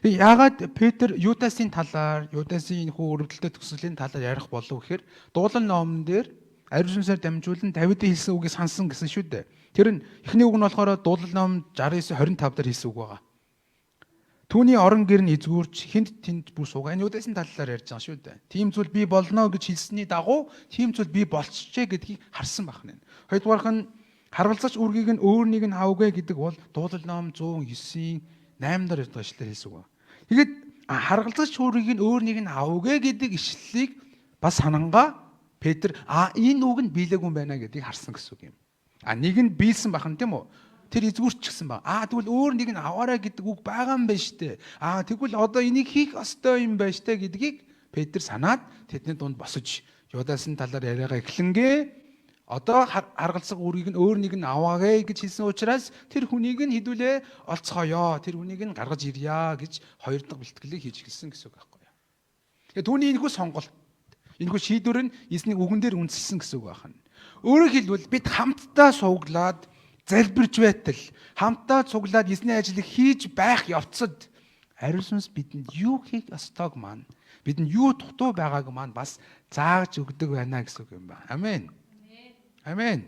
Яагаад Петр Юдасын талаар, Юдасын энэ хүү өрөвдөлтөй төгсгөлийн талаар ярих болов гэхээр дуулал номон дээр ариун сүнсээр дамжуулан Давидын хэлсэн үгийг сансан гэсэн шүү дээ. Тэр нь эхний үг нь болохоор дуулал ном 69:25 дээр хэлсэн үг байгаа. Түүний орон гэр нь эзгүүрч хинт тэнд бүр суугаа. Энэ Юдасын талаар ярьж байгаа шүү дээ. Тийм зүйл би болно гэж хэлсний дагуу тийм зүйл би болчихжээ гэдгийг харсан байх нэ. Хоёрдугаарх нь харгалзагч үргийг нь өөр нэг нь авгүй гэдэг бол дуулал ном 109-ийн 8 дахь ишлэлээр хэлсэн үг. Тэгээд харгалзагч үргийг нь өөр нэг нь авгүй гэдэг ишлэлийг бас санангаа Петр энэ үг нь биелээгүй юм байна гэдгийг харсан гэсэн үг юм. Нэг нь биелсэн байх нь тийм үү? Тэр эзгүрч гисэн баг. Тэгвэл өөр нэг нь аваарай гэдэг үг байгаа юм байна штэ. Тэгвэл одоо энийг хийх ёстой юм байна штэ гэдгийг Петр санаад тэдний дунд босож Юдасын талаар яриагаа эхлэнгээ одоо харгалзах үргийг нь өөр нэг нь аваагээ гэж хэлсэн учраас тэр хүнийг нь хідүүлээ олцгоё. Тэр хүнийг нь гаргаж ирья гэж хоёр дахь бэлтгэлийг хийж эхэлсэн гэсэн үг байхгүй юу. Тэгээ түүний энэхүү сонголт, энэхүү шийдвэр нь эзний үгэн дээр үндэслэсэн гэсэн үг байна. Өөрөөр хэлбэл бид хамтдаа сууглаад залбирч байтал, хамтдаа цуглаад эзний ажлыг хийж байх явцад ариун сүнс бидэнд юу хийх ёстойг маань, бидэнд юу дутуу байгааг маань бас зааж өгдөг байна гэсэн үг юм байна. Амен. Амен.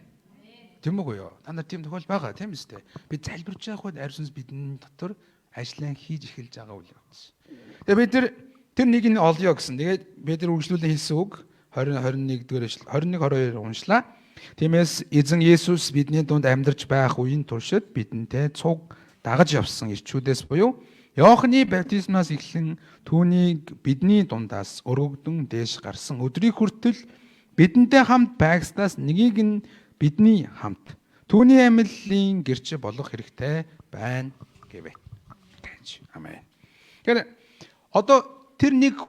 Тийм үгүй юу? Та нар тийм тохиол байгаа тийм үстэй. Бид залбирч байх үед ариун сүнс бидний дотор ажлаа хийж эхэлж байгаа үйл явц. Тэгээ бид тэр нэг нь олё гэсэн. Тэгээд бид нар үргэлжлүүлэн хэлсэн үг 20 21 дугаар ишлэл 21 22 уншлаа. Тиймээс эзэн Есүс бидний дунд амьдарч байх үеийн туршид бидэнтэй цуг дагаж явсан ирчүүдээс буюу Иохны баптизмаас эхлэн түүнийг бидний дундаас өргөгдөн дээш гарсан өдрийг хүртэл бидэнтэй хамт байгснаас нэгийг нь бидний хамт түүний амьллын гэрч болох хэрэгтэй байна гэвэ. Амен. Тэгэхээр одоо тэр нэг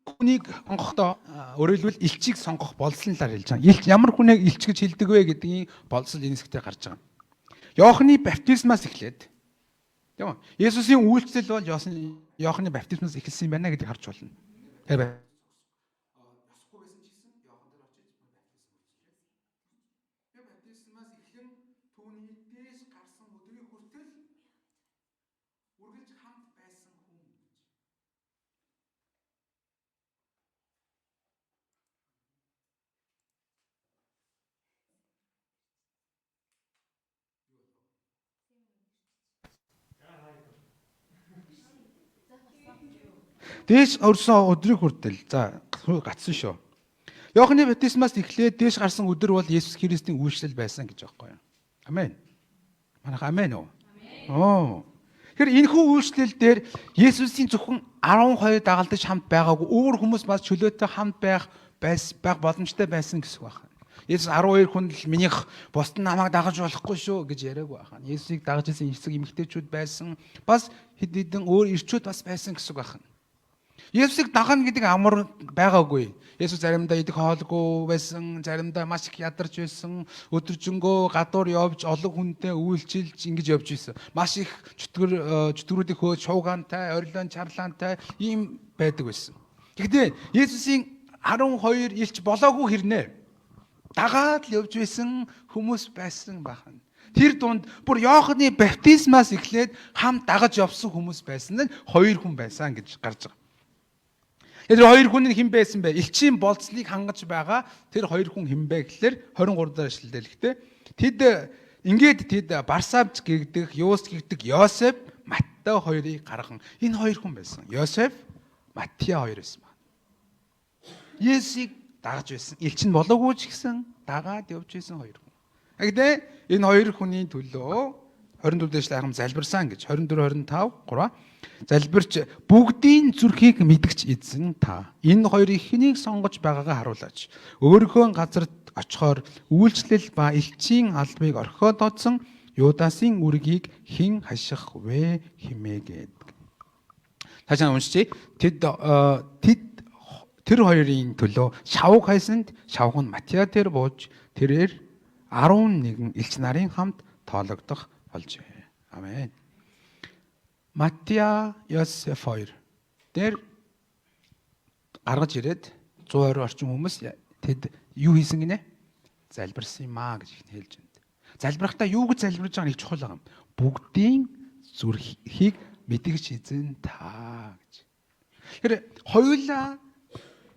хүнийг онгохдоо өөрөөр хэлбэл элчийг сонгох болцлын талаар хэлж байгаа. Элч ямар хүнийг элч гэж хэлдэг вэ гэдгийн болцол энэ хэсэгтээ гарч байгаа. Иохны баптизмаас эхлээд тийм үү? Есүсийн үйлчлэл бол Иохны баптизмаас эхэлсэн юм байна гэдгийг харж байна. Тэгэхээр баптизмаас эхлэн түүний дээш гарсан өдрийг хүртэл үргэлж хамт байсан хүн гэж. Дээш өрсөн өдрийг хүртэл за гацсан шүү. Иохны баптизмаас эхлээд дээш гарсан өдөр бол Есүс Христийн үйлчлэл байсан гэж байхгүй юу? Амен. Манайх амен үү? Оо. Тэгэхээр энэхүү үйлчлэл дээр Есүсийн зөвхөн 12 дагалдаж хамт байгаагүй өөр хүмүүс бас чөлөөтэй хамт байх боломжтой байсан гэсэн үг байна. Есүс 12 хүн л минийх бусд нь намайг дагаж болохгүй шүү гэж яриаггүй байна. Есүсийг дагаж исэн эцэг эмэгтэйчүүд байсан. Бас хэд хэдэн өөр ирчүүд бас байсан гэсэн үг байна. Есүсийг дагна гэдэг амар байгаагүй. Есүс заримдаа идэх хоолгүй байсан, заримдаа маш их ядарч байсан, өдөржингөө гадуур явж олон хүнтэй үйлчилж ингэж явж байсан. Маш их чөтгөрүүдийг хөөж шуугаантай, орилон чарлаантай ийм байдаг байсан. Гэхдээ Есүсийн 12 элч болоогүй хэрнээ дагаад л явж байсан хүмүүс байсан бахан. Тэр дунд бүр Иохны баптизмаас эхлээд хамт дагаж явсан хүмүүс байсан нь хоёр хүн байсан гэж гарч байгаа. Тэр хоёр хүн нь хэн байсан бэ? Элчийн болцлыг хангаж байгаа тэр хоёр хүн хэн бэ гэхлээр 23 дахь эшлэлээр хэлэхдээ тэд ингээд тэд Барсавч гэгдэх, Юус гэгдэх Йосеф, Маттай хоёрыг гарган энэ хоёр хүн байсан. Йосеф, Маттиа хоёр байсан байна. Есүсийг дагаж байсан. Элч нь болоогүй ч гэсэн дагаад явж байсан хоёр хүн. Гэхдээ энэ хоёр хүний төлөө 24 дэх эшлэл хайхам залбирсан гэж 24 25 3 залбирч бүгдийн зүрхийг мэдгч эзэн та энэ хоёрыг хэнийг сонгож байгаагаа харуулаач. Өөрийнхөө газарт очихоор үйлчлэл ба элчийн албыг орхиод одсон Юдасын үргийг хэн хаших вэ хэмээгээд. Таашаа уншчихъя. Тэд тэр хоёрын төлөө шавууг хайсанд шавх нь Матиа дээр бууж тэрээр 11 элч нарын хамт тоологдох болжээ. Амен. Матиа, Йосеф хоёр дээр гаргаж ирээд 120 орчим хүмүүс тэд юу хийсэн гинэ? Залбирсан юм аа гэж хэлж байна. Залбирахдаа юу гэж залбирж байгаа нь их чухал байгаа юм. Бүгдийн зүрхийг мэдгэж эзэн та гэж. Тэгэхээр хоёулаа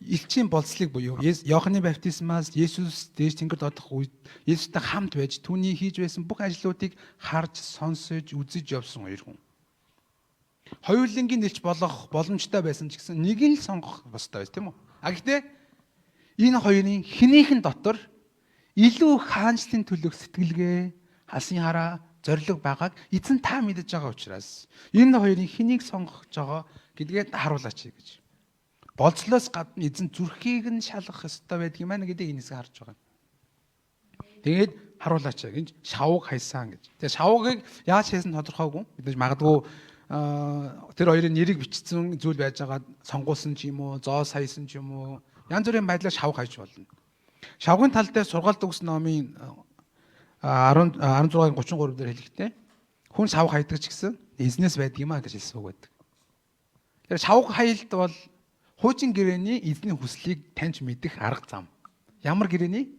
элчийн болцлыг буюу Иохны баптизмаас Есүс дээш тэнгэрд одох үед Есүстэй хамт байж түүний хийж байсан бүх ажлуудыг харж, сонсож, үзэж явсан хоёр хүн. Хоёулангийн элч болох боломжтой байсан ч гэсэн нэг нь л сонгох ёстой байсан, тийм үү? А гэхдээ энэ хоёрын хэнийх нь дотор илүү хаанчлалын төлөх сэтгэлгээ, хасын хараа, зориг байгааг эзэн та мэдэж байгаа учраас энэ хоёрын хэнийг сонгох гэж байгаа гэдгээ харуулаач гэж. Болцлоос гадна эзэн зүрхийг нь шалгах ёстой байдаг юм байна гэдгийг энэ хэсэг харж байгаа. Тэгээд харуулаач гэж шавууг хайсан гэж. Тэгээд шавуугийг яаж хайсан тодорхойгүй. Бид нар магадгүй тэр хоёрын нэрийг бичсэн зүйл байж байгаа сонгуулсан ч юм уу, зоос хайсан ч юм уу, янз бүрийн байдлаар шавг хайж болно. Шавгын тал дээр сургаалт өгсөн номын 10 16-ын 33 дээр хэлэхдээ хүн шавг хайдаг ч гэсэн эзнээс байдаг юм а гэж хэлсэн үг байдаг. Тэгэхээр шавг хайлт бол хуучин гэрээний эзний хүслийг таньж мэдэх арга зам. Ямар гэрээний?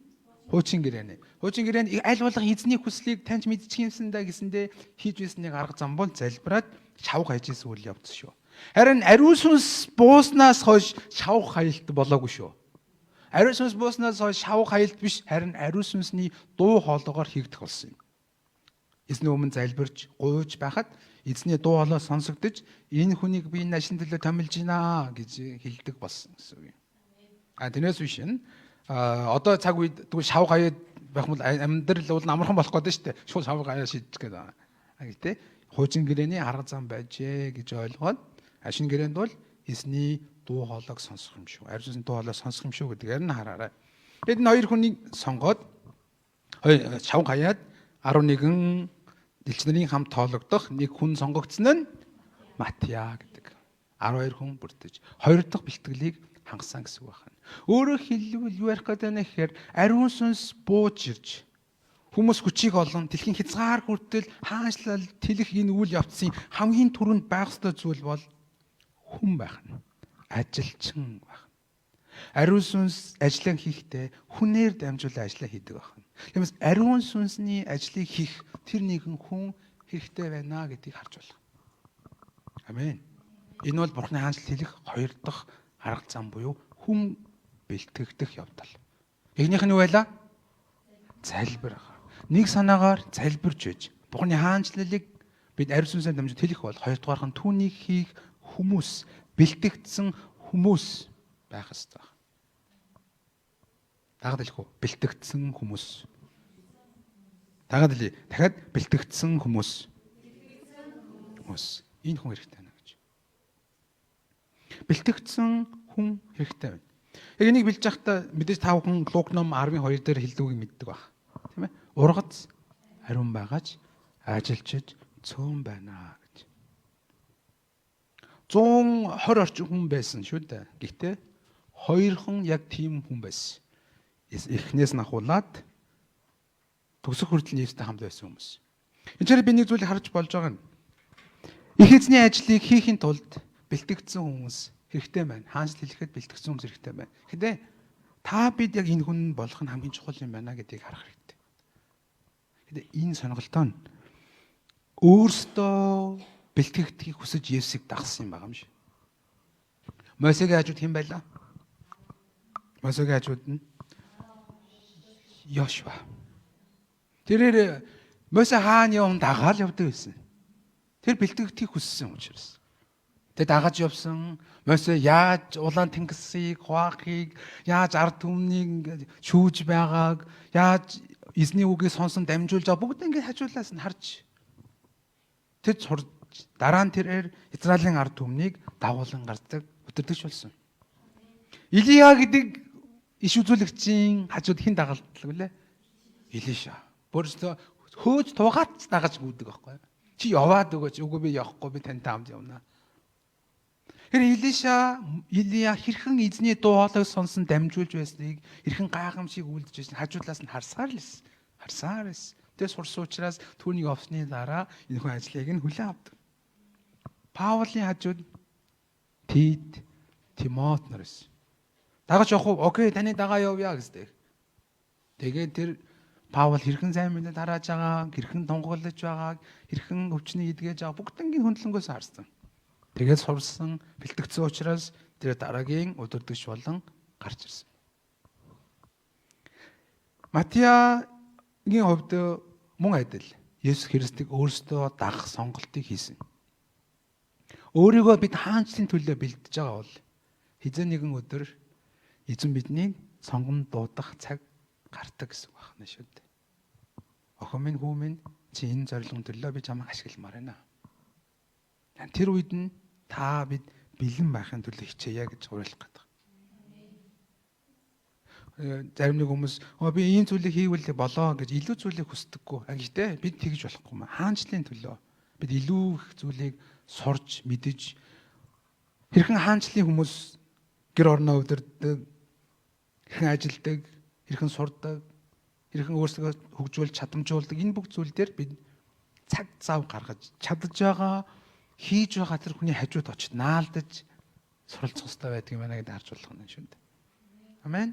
Хуучин гэрээний. Хуучин гэрээний аль болох эзний хүслийг таньж мэдчих юмсан да гэсэндээ хийж байсан нэг арга зам бол залбираад шавг хайж исэн үйл явц шүү. Харин ариун сүнс бууснаас хойш шавг хайлт болоогүй шүү. Ариун сүнс бууснаас хойш шавг хайлт биш, харин ариун сүнсний дуу хоолойгоор хийгдэх болсон юм. Эзний өмнө залбирч, гуйж байхад эзний дуу хоолой сонсогдож, энэ хүнийг би энэ ажлын төлөө томилж байна гэж хэлдэг болсон гэсэн үг юм. А тэрнээс биш энэ одоо цаг үед тэгвэл шавг хаяад байх бол амьдрал бол амархан болох гэдэг шүү дээ. Шууд шавг хаяа шийдчих гэдэг. А гэтээ хуучин гэрээний арга зам байжээ гэж ойлгоод шинэ гэрээнд бол эзний дуу хоолойг сонсох юм шүү. Ариун сүнсний дуу хоолой сонсох юм шүү гэдгээр нь хараарай. Бид энэ хоёр хүнийг сонгоод шавг хаяад 11 элч нарын хамт тоологдох нэг хүн сонгогдсон нь Матиа гэдэг. 12 хүн бүрдэж хоёр дахь бэлтгэлийг хангасан гэсэн үг байна. Өөрөөр хэлбэл юу ярих гэдэг нь гэхээр ариун сүнс бууж ирж хүмүүс хүчийг олон дэлхийн хязгаар хүртэл хаанчлал тэлэх энэ үйл явцын хамгийн түрүүнд байх ёстой зүйл бол хүн байх нь. Ажилчин байх нь. Ариун сүнс ажлаа хийхдээ хүнээр дамжуулан ажлаа хийдэг байх нь. Тиймээс ариун сүнсний ажлыг хийх тэр нэгэн хүн хэрэгтэй байна гэдгийг харж байна. Амен. Энэ бол Бурхны хаанчлал хэлэх хоёр дахь арга зам буюу хүн бэлтгэгдэх явдал. Эхнийх нь юу байлаа? Залбир. Нэг санаагаар залбирч байж Бурхны хаанчлалыг бид ариун сүнсээр дамжиж хэлэх бол хоёрдугаарх нь түүнийг хийх хүмүүс, бэлтгэгдсэн хүмүүс байх ёстой. Дагаад хэлэх үү? Бэлтгэгдсэн хүмүүс. Дагаад хэлье. Дахиад бэлтгэгдсэн хүмүүс. Хүмүүс. Энэ хүн хэрэгтэй байна гэж. Бэлтгэгдсэн хүн хэрэгтэй байна. Яг энийг билж байхдаа мэдээж та бүхэн Лук ном 10-2 дээр хэлдэг үгийг мэддэг байх. Тийм ээ? Ургац ариун байгаач ажилчид цөөн байна гэж. 120 орчим хүн байсан шүү дээ. Гэхдээ хоёрхан яг тийм хүн байсан. Эхнээс нь ахуулаад төгсөх хүртэл Есүстэй хамт байсан хүмүүс. Энэ чигээр би нэг зүйлийг харж болж байгаа нь их эзний ажлыг хийхин тулд бэлтгэгдсэн хүмүүс хэрэгтэй байна. Хаанчлал хэлэхэд бэлтгэгдсэн хүмүүс хэрэгтэй байна. Гэхдээ та бид яг энэ хүн болох нь хамгийн чухал юм байна гэдгийг харах хэрэгтэй. Гэхдээ энэ сонголтоо нь өөрсдөө бэлтгэгдэхийг хүсэж Есүсийг дагсан юм байгаа юм шиг. Мосегийн хажууд хэн байлаа? Мосегийн хажууд нь Йошуа. Тэрээр Мосе хаана явна дагаал явдаг байсан. Тэр бэлтгэгдэхийг хүссэн учраас. Тэг дагаж явсан. Мосе яаж улаан тэнгисийг хуваахыг, яаж ард түмнийг шүүж байгааг, яаж эзний үгийг сонсон дамжуулж байгаа бүгд ингээд хажуулаас нь харж тэр сурж дараа нь тэрээр Израилийн ард түмнийг дагуулan гардаг удирдахч болсон. Илия гэдэг Иш үзүүлэгчийн хажууд хэн дагалддаг вүлээ? Илиша. Өөрөөсөө хөөж тугаад дагаж гүйдэг байхгүй юу? Чи яваад өгөөч. Үгүй би явахгүй, би тантай хамт явна. Тэр Илиша, Илия хэрхэн эзний дуу хоолойг сонсон дамжуулж байсныг, хэрхэн гайхамшиг үлдэж байсныг хажуудлаас нь харсаар л байсан. Харсаар байсан. Тэгээ сурсан учраас түүнийг авсны дараа энэ хүн ажлыг нь хүлээн авдаг. Паулын хажууд Тит, Тимот нар байсан. Дагаж явах уу? Окей, таны дагаа явъя гэсдэг. Тэгээд тэр Паул хэрхэн сайн мэдээ тарааж байгаа, хэрхэн тунгаглаж байгааг, хэрхэн өвчнийг эдгэж байгаа бүгднгийн хөндлөнгөөс харсан. Тэгээд сурсан, бэлтгэгдсэн учраас тэр дараагийн удирдагч болон гарч ирсэн. Матиагийн хувьд мөн адил Есүс Христийг өөрсдөө дагах сонголтыг хийсэн. Өөрийгөө бид хаанчлалын төлөө бэлдэж байгаа бол хэзээ нэгэн өдөр эзэн биднийг сонгон дуудах цаг гардаг гэсэн үг байна шүү дээ. Охин минь, хүү минь, чи энэ зорилгын төлөө би чамайг ашигламаар байна. Тэр үед нь та бид бэлэн байхын төлөө хичээе гэж уриалах гэдэг. Зарим нэг хүмүүс би ийм зүйлийг хийвэл болоо гэж илүү зүйлийг хүсдэггүй. Гэхдээ бид тэгж болохгүй юм. Хаанчлалын төлөө бид илүү их зүйлийг сурч мэдэж хэрхэн хаанчлалын хүмүүс гэр орноо удирддаг, хэрхэн ажилдаг, хэрхэн сурдаг, хэрхэн өөрсдөө хөгжүүлж чадамжуулдаг энэ бүх зүйл дээр бид цаг зав гаргаж чадж байгаа, хийж байгаа тэр хүний хажууд очиж наалдаж суралцах хэрэгтэй байдаг юм байна гэдгийг харж болох юм шүү дээ. Амен.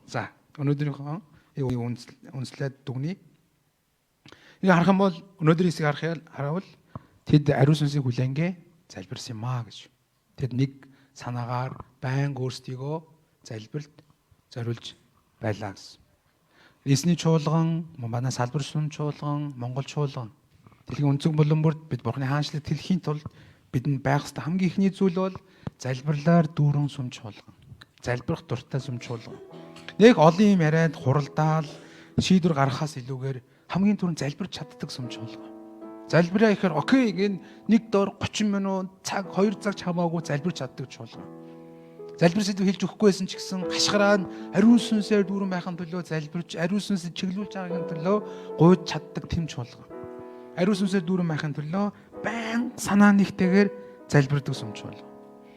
За, өнөөдрийнхөө үнслээд дүгнэе. Ингээ харах юм бол өнөөдрийн хэсгийг харавал тэд ариун сүнсийг хүлээнгээ залбирсан юм аа гэж. Тэд нэг санаагаар байнга өөрсдийгөө залбиралд зориулж байлаа гэсэн. Эзний чуулган, манай салбар сүм чуулган, Монгол чуулган дэлхийн өнцөг булан бүрд бид Бурхны хаанчлалыг тэлхийн тулд бидэнд байх ёстой хамгийн эхний зүйл бол залбирлаар дүүрэн сүм чуулган. Залбирах дуртай сүм чуулган. Нэг олон юм яриад хуралдаал шийдвэр гаргахаас илүүгээр хамгийн түрүүнд залбирч чаддаг сүм чуулган. Залбираа ихээр окей гэн нэг доор 30 минут цаг 2 цаг ч хамаагүй залбирч чаддаг чуулган. Залбир сэдв хэлж өгөхгүй байсан ч гэсэн хашгираа нь ариун сүнсээр дүүрэн байхын төлөө залбирч ариун сүнсийг чиглүүлж байгаагийн төлөө гуйж чаддаг тэм чуулган. Ариун сүнсээр дүүрэн байхын төлөө байн санаа нэгтэйгээр залбирдаг сүм чуулган.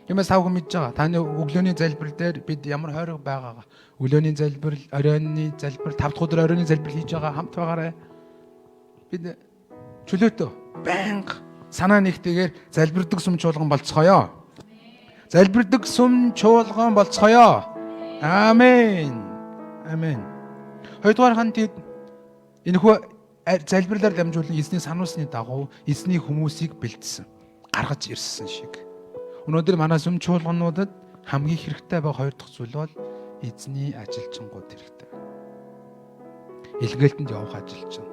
Юмээс та бүхэн мэдж байгаа. Таны өглөөний залбирал дээр бид ямар хойрог байгаагаа. Өглөөний залбирал, оройны залбирал, 5 дахь өдөр оройны залбирал хийж байгаа хамт байгаарай. Бид чөлөөтөө байнга санаа нэгтэйгээр залбирдаг сүм чуулган болцгоё. Залбирдаг сүм чуулган болцгоё. Амен. Амен. Хоёрдугаар хан тэд энэхүү залбирлаар дамжуулан эзний сануулсны дагуу эзний хүмүүсийг бэлдсэн, гаргаж ирсэн шиг. Өнөөдөр манай сүм чуулгануудад хамгийн хэрэгтэй байгаа хоёр дахь зүйл бол эзний ажилчингууд хэрэгтэй. Илгээлтэнд явах ажилчин,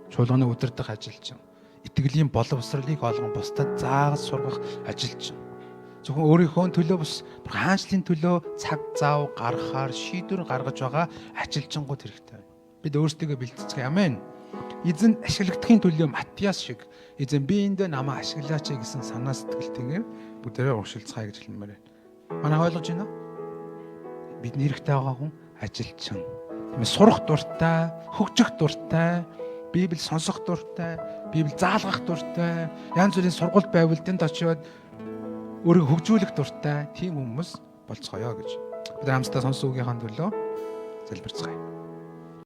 чуулганы удирдах ажилчин, итгэлийн боловсролыг олгон бусдад зааж сургах ажилчин. Зөвхөн өөрийнхөө төлөө бус хаанчлалын төлөө цаг зав гаргахаар шийдвэр гаргаж байгаа ажилчингууд хэрэгтэй. Бид өөрсдийгөө бэлтцгээе. Амен. Эзэн ашиглагдахын төлөө Матиас шиг эзэн би энд намайг ашиглаач гэсэн санаа сэтгэлтэйгээр бүгдээрээ урагшилцгаая гэж хэлмээр байна. Манай ойлгож байна уу? Бидний хэрэгтэй байгаа хүн ажилчин. Тийм ээ, сурах дуртай, хөгжих дуртай, Библи сонсох дуртай, Библи заалгах дуртай, янз бүрийн сургуульд байвал тэнд очиод өөрийгөө хөгжүүлэх дуртай тийм хүмүүс болцгоё гэж. Бид хамтдаа сонсон үгийнхаа төлөө залбирцгаая.